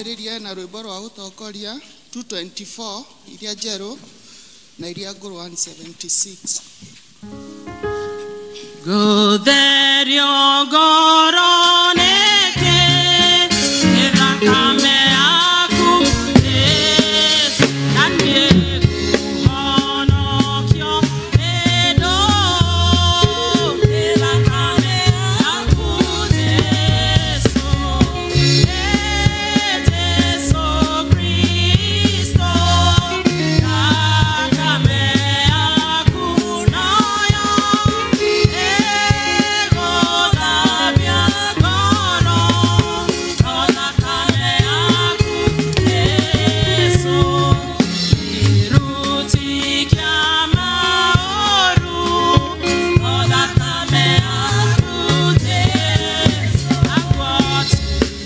Twambĩrĩrie na rwĩmbo rwa gũtongoria 224 iria njerũ na iria ngũrũ 176. Gũtherio ngoro nĩkĩ nĩ thakame yaku Jesũ, na niĩ ngũhonokio nĩ ndũ nĩ thakame yaku Jesũ, nĩ Jesũ Kristo, thakame yaku noyo ĩgũthambia ngoro, no thakame yaku Jesũ, kĩruti kĩa maũru, no thakame yaku Jesũ, naguo ti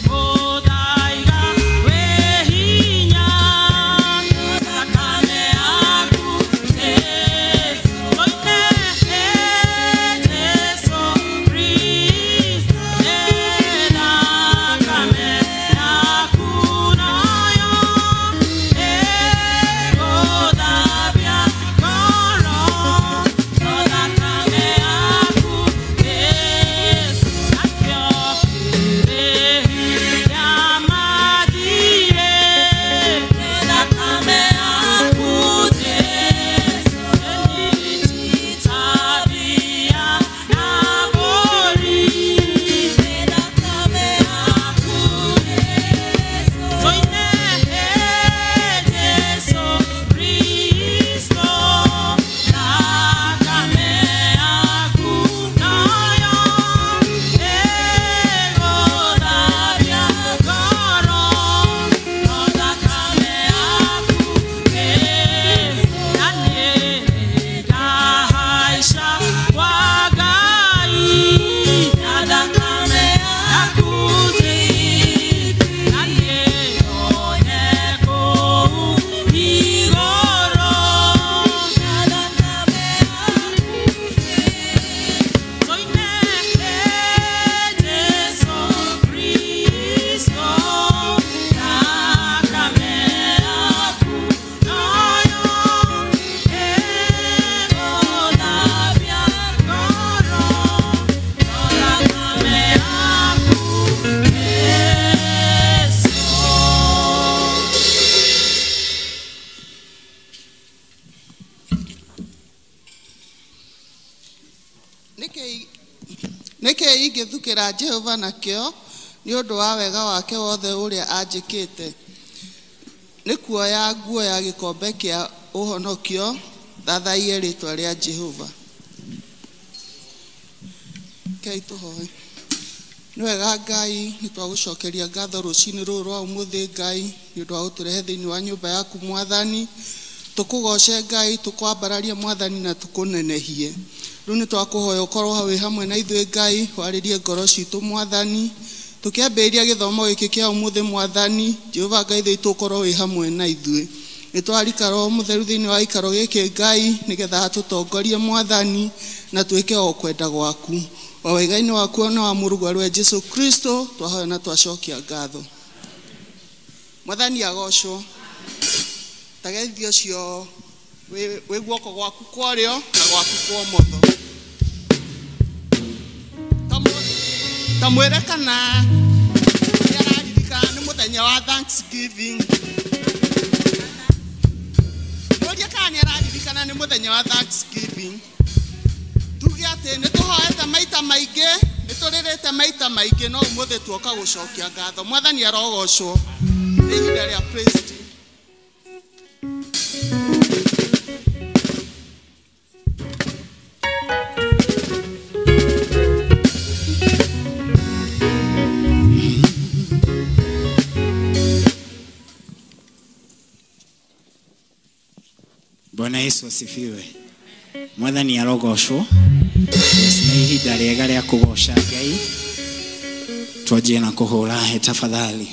mũthaiga wĩ hinya, no thakame yaku Jesũ, oine Jesũ Kristo, nĩ thakame yaku noyo ĩgũthambia ngoro, no thakame yaku Jesũ, nakĩo kĩrĩhi kĩa mathirĩ nĩ thakame yaku Jesũ, ĩnitithabia na mbũri nĩ thakame yaku Jesũ, tũine Jesũ Kristo, thakame yaku noyo ĩgũthambia ngoro, no thakame yaku Jesũ, na niĩ nĩngahaica kwa Ngai, na thakame yaku Jesũ, na niĩ nyone kũu igũrũ, na thakame yaku Jesũ, tũine Jesũ Kristo, thakame yaku noyo ĩgũthambia ngoro, no thakame yaku Jesũ. Nĩkĩ ingĩthukĩra Jehova nakĩo nĩ ũndũ wa wega wake wothe ũrĩa anjĩkĩte? Nĩ kuoya nguo ya gĩkombe kĩa ũhonokio, thathaiye rĩĩtwa rĩa Jehova. Rekei tũhoe. Nĩ wega Ngai, nĩ twagũcokeria ngatho rũcinĩ rũrũ rwa ũmũthĩ Ngai, nĩ ũndũ wa gũtũrehe thĩinĩ wa nyũmba yaku Mwathani. Tũkũgoce Ngai, tũkwambararie Mwathani na tũkũnenehie. Rĩu nĩ twakũhoya ũkorwo wĩ hamwe na ithuĩ Ngai, warĩrie ngoro citũ Mwathani. Tũkĩambĩrĩria gĩthomo gĩkĩ kĩa ũmũthĩ Mwathani, Jehova Ngai witũ ũkorwo wĩ hamwe na ithuĩ. Nĩ twarika Roho Mũtheru thĩinĩ wa gĩikaro gĩkĩ Ngai, nĩgetha atũtongorie Mwathani na twĩke o kwenda gwaku. O wega-inĩ waku na wa mũrũguo arĩ we Jesũ Kristo, twahoya na twacokia ngatho. Mwathani agocwo. Tageithio ũcio wĩ guoko gwaku kwa ũrĩo na gwaku kwa ũmotho. Ta mwĩre kana nĩ araririkana nĩ mũthenya wa Thanksgiving. Mũrie kana nĩ araririkana nĩ mũthenya wa Thanksgiving. Tuge atĩ nĩ tũhoete maita maingĩ, nĩ tũrĩrĩte maita maingĩ, no ũmũthĩ tuoka gũcokia ngatho. Mwathani arogocwo. Nĩ ihinda rĩa praise team. Bwana Yesu asifiwe. Mwathani arogocwo. Yes, nĩ ihinda rĩega rĩa kũgoca Ngai. Twanjie na kũhũra he tafadhali.